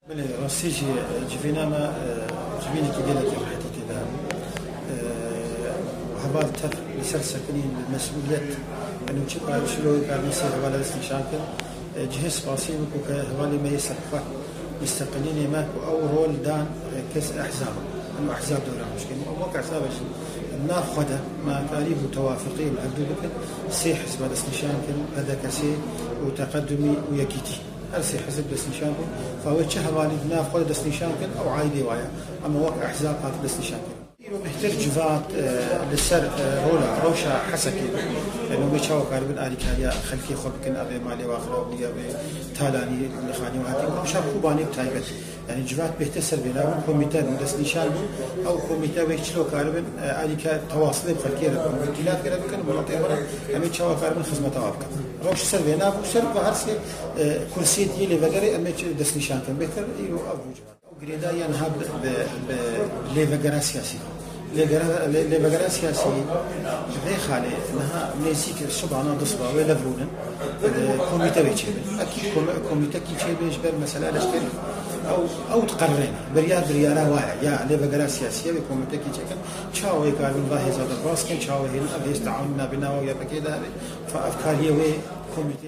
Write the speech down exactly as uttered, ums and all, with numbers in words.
Belê, rastî jî civîna me, e, civînekî gelekî rehetî tê de. E, heval tev li ser sekinîn, li mesûliyet, eno çi kar, çi lo karine sê hevala dest nîşan kir. E, cihê spasî bû ku ke hevalê me yê serxwe, musteqilînê me ku ew rol dan, e, kes ehzab. Eno ehzab dewra xwe şikên. Wek ehzabek jî nav xwe de me karî bû tewafiqî li hevdû bikin. Sê hizba dest nîşan kirin, P D K S û Teqedumî û Yekîtî. Her sê hizb destnîşan bû. Fa wê çi hevalî di nav xwe de destnîşan kin, ew aîdê wa ye. Ama wek ehzab hat destnîşan kirin. Îro bêhtir civat, e, li ser, e, rola, rewşa Hesekê, e, no wê çawa karibin alîkariya xelkê xwe bikin, ev ê malê wa xirab bûye, ev ê talanî li xanî we hatî. Rewşa Kobanê bi taybet. Yani civat bêhtir ser vê nabin, komîte destnîşan bû. Ew komîte wê çilo karibin, e, alîka tewasilê bi xelkê re bikin, îtîlafê re bikin, welatê xwe re em ê çawa karibin xizmeta wa bikin. Rewş ser vê nabû, ser ku her sê, e, kursiyê diyê lêvegerê em ê çi destnîşan kin. Bêhtir îro ev bû civat. Ew girêdayî ya niha bi, bi, bi lêvegera siyasî. Lêgera, lê, lêvegera siyasî vê xalê niha nêzîk sibana du siba wê lev rûnin. E, komîte wê çêbin. Ekî kom-, komîtekî çêbê ji ber mesela leşkerî. Ew, ew diqerirêne. Biryar biryara wa ye. Ya lêvegera siyasî ye wê komîtekî çêkin. Çawa wê karibin va hêza derbas kin, çawa hêlin ev hêz teamûl nabêna wa û Y P G de hebe. Fa ev kariyê wê komîtê.